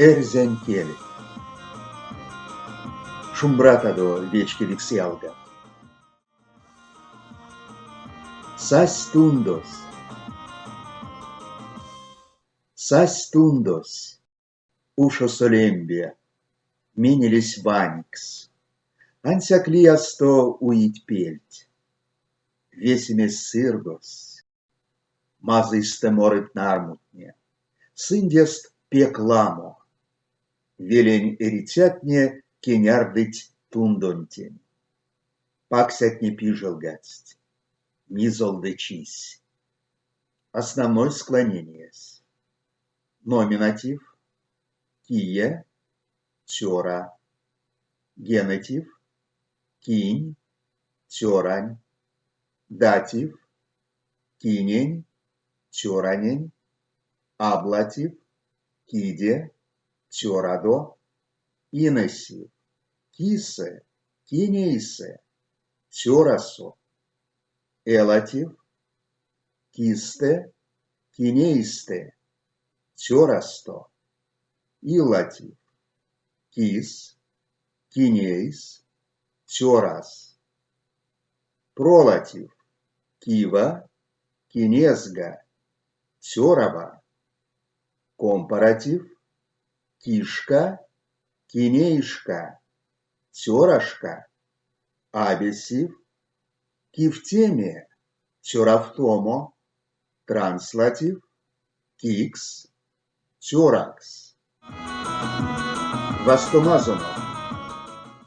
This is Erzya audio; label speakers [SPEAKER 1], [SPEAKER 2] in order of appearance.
[SPEAKER 1] Эрзянь кель. Шумбратадо, вечкевикс ялгат! Сась тундось. Сась тундось. Ушосо лембе. Менелесь ванькс. Ансяк лиясто уить пельть. Весемесь сыргозсь. Мазыйстэ морыть нармунтне. Сындест пек ламо. Велень эрицятне кенярдыть тундонтень. Паксятне пижелгадсть. Мизолды чись. Основной склонениясь. Номинатив. Кие, цёра. Генетив. Кинь, цёрань. Датив, кинень, цёранень, аблатив, киде, цёрадо, инесив, кисэ, кинь эйсэ, цёрасо, элатив, кистэ, кинь эйстэ, цёрасто, иллатив, кис, кинь эйс, цёрас. Пролатив, кива, кинь эзга, цёрава. Компаратив, кишка, кинейшка, цёрашка. Абесив, кивтеме, цёравтомо. Транслатив, кикс, цёракс. Вастомазонок!